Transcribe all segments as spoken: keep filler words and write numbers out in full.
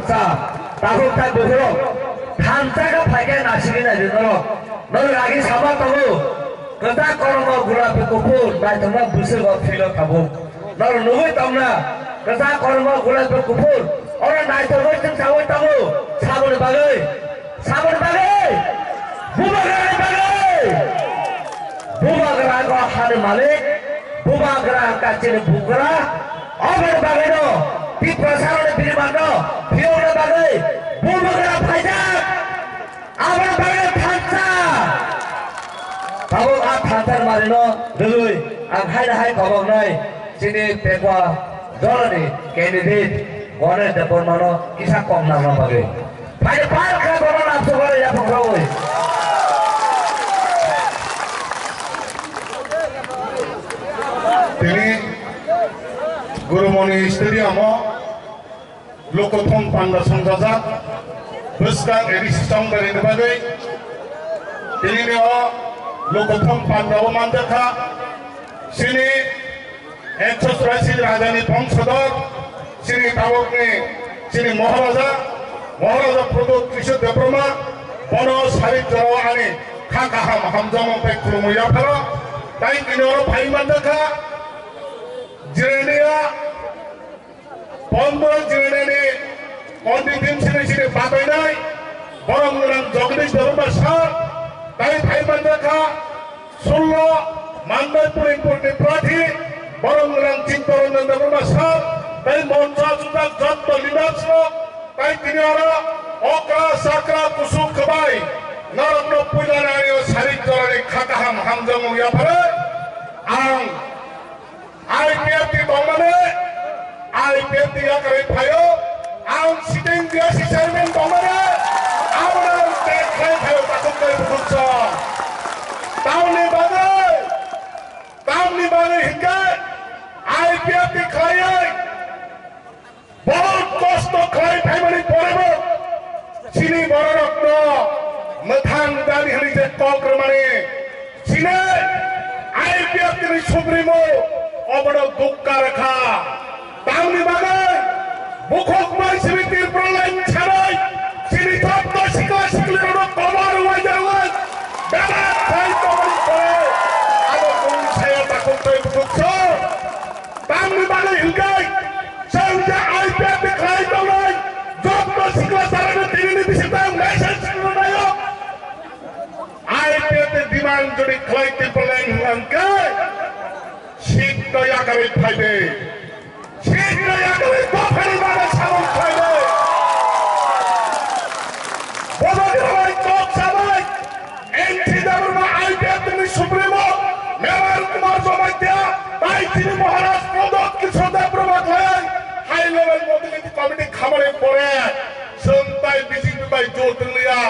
Sa, tabuk tai bukhurok, thansa khe phaikhe naisingwi naidi norok. Norok agi sama tongo, kwchak korongo gulapi kuphur, naithokma bwswk o philo tabuk. Norok nugwi tongna, kwchak korongo gulapi kuphur, oro naithokgwi chwng saui tongo, saboni bagwi. Saboni bagwi? Bubagrani bagwi! Bubagra wngkha hani malik, Bubagra wngkha chini bugra. Aboni bagwino Tiprasarokni birimanno phiyokna bagwi Bubagra phaijak. Aboni bagwi thansa. Tabuk a thansa ni malino rwgwi ang haino hai koboknai chini Pekwa dolani candidate Ganesh Debbarmano kisa kok nangna bagwi. Phai pal kha bono nabsugwi yaphang rogwi. Tini Gurumoni Stadium o Lokothom panda songchajak bwskang A D C chongbarini bagwi. Tini o Lokothom panda o manjakha chini Ekso churasi rajani bongsodo, chini tabukni, chini Maharaja, Maharaja Pradyot Kishore Debbarma, bono sarik jorao ani kha kaham hamjakmung tei khulumwi yapharo. Tai tini oro phai manjakha, Jirania, Pondro Jiraniani Kondi Dimsini chini batainai, borom gwnang Jagadish Debbarma sir, tai phai manjakha, Sullo, Mandai Puringpurni Prathi, Borom Gwnang Chittoranjan Debbarma sir, tei moncho achukjak jotto leaders rok, tei tini oro okra, chakra, kusuk, kwbai, norokno puila nai o sarik jorani kha kaham hamjakmung yapharwi ang I P F T tongmani, I P F T yakarwi phaio, ang sitting D S C chairman tongmani, abono ang tek khlai phaio, takhuk tei bukhuk song. Tamni bagwi, tamni bagwi hinkhe I P F T khlaiwi, bahut kosto khlai phaimani porebo, chini bororokno mwthang dali hwnwi je kok rwmani, Chini I P F T ni supremo obono dukka rwkha. Tamni bagwi bukhuk bai simi Tripura line sanai chini jotto sikla sikli rokno kobar uaija rwui bebak khai tongmani pore abo mung saya takhuk tei bukhuk so. Tamni bagwi hinkhe chwng je I P F T khlai tongnai jotto sikla sarano tini ni bisingtwi message rwnaio. I P F T demand jodi khlai Tipraland hwnkhe, seat no yakarwi phaibe. Seat no yakarwi dophani bagwi samung khlaibe. Bobo Debbarma kok sabai, N C Debbarma I P F T ni supremo, Mevar Kumar Jamatia, tai chini Maharaj Pradyot Kishore Debbarma khlai, high level mobility committee khamani pore. Chwng tai B J P bai jot wngya,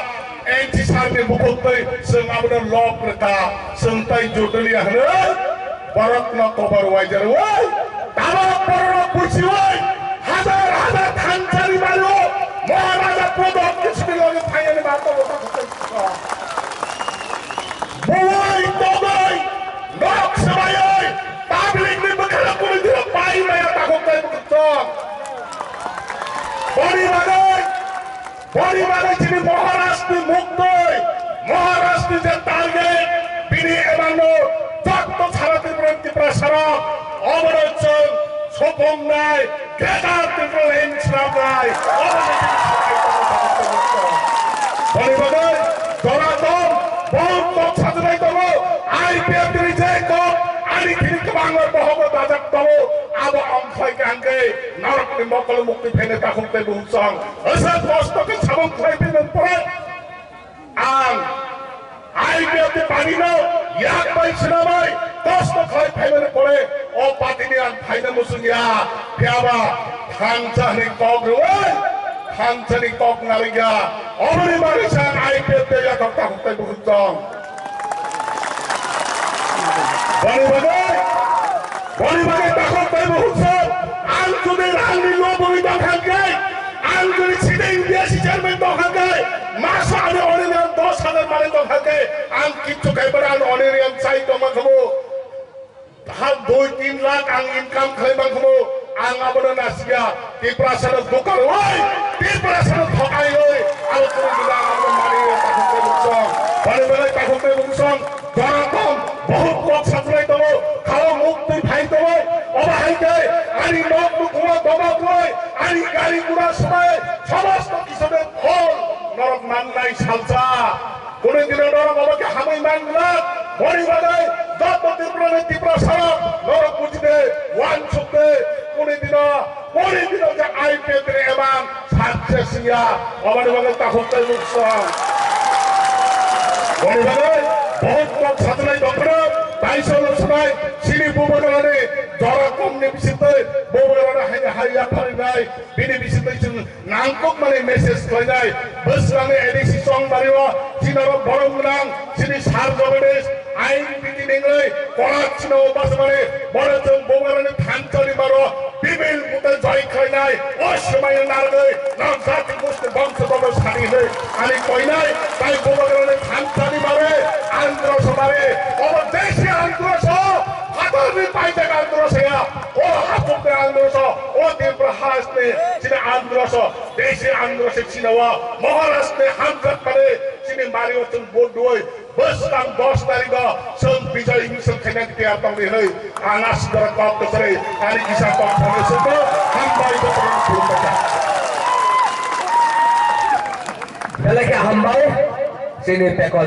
N C sir ni bukhuk twi chwng abono lok rwkha, chwng tai jot wngya hwnwi borokno kobar uaija rwui, tabok borokno buchiui, hajar hajar thansa ni mario Maharaja Pradyot Kishore ni loge phaiyani ma tongo. Buui togwi, nok swbaiwi, public ni bwkhano kunu dino pai maya takhuk tei bwkhuk chwng. Boni bagwi, boni bagwi chini Maharaj ni muktwi, Maharaj ni je target, bini emangno jotto sara Tripura, Tiprasa rok, obono chwng sopongnai, Greater Tipraland swnamnai, obono chini swbai tongo, tongo, tongo. Boni bagwi, jora tong, bom kok sajagwi tongo, I P F T ni je kok, ani thini kwbangma bohogo dajak tongo, abo ongkhai khe hwnkhe, Norokni mokol mukti phainai takhuk tei bukhuk chwng. Aswk kosto khe samung khlai phaimani pore ang I P F T party no yak bai swnamwi kosto khlai phaimani pore o party ni ang phaina muchung ya. Phiyaba thansa hwnwi kok rwui, thansa ni kok narwkya. Oboni bagwi sa ang I P F T yakhok takhuk tei bukhuk chwng. Boni bagwi, boni bagwi takhuk tei bukhuk chwng. Ang jodi rang ni lob wngwi tong kha khe, ang jodi sitting D S C chairman tong kha khe, maso ani onini ang dos hajar manwi tong kha khe, ang kichu khai bai ani onini ang chai tong ma khamu. Ha dui tin lakh ang income khlai man khamu. Ang abono nasia, Tiprasano dukarwi, Tiprasano thokairwi, abo kunu guna ang abono mani takhuk tei bungsong. Bani bagwi takhuk tei bungsong, jorakom, bohut kok sajlai tongo, khao muk twi phai tongo, obo hai khe ani nok nukhungo domo kwrwi, ani gari gura swbai, somosto kisune phol norok mannai salsa. Kunu dino norok obo khe hamwi manglak, boni bagwi joto Tiprani Tiprasarok norok bujide, uansukde, kunu dino, kunu dino je I P F ni emang sakse siya, oboni bagwi takhuk tei bungsong. Boni bagwi bohut kok sajlai tongphano, taisalo swbai, chini bubagrani jora komni bisingtwi bubagrani hai hai yapharinai, bini bisingtwi chwng nangkukmani message khlainai. Bwskango A D C chongbario, chini oro borom gwnang, chini sar Jagadish, ain biti nengwi, korak chino basmani, boro chwng bubagrani thanchani maro, bibil bute joi khlainai, o swmaino narwgwi, nok jati gusti bongso bobo sadi hwnwi, ani koinai, tai bubagrani thanchani mare, andro somare, obo desi andro so, hatorni paijak andro saya, o hapukni andro so, o Tripura hastni, chini andro so, Desi andro se chino o Maharashtra hamjak pare chini mario chwng vote duoi bwskang dos tarikh o chwng bijay misal khaina tiyar tongdi hwnwi ang aswk kok kwchwrwi ani kisa kok thani sukno hambai jotono khulumbai kha. Belai khe hambai chini pekol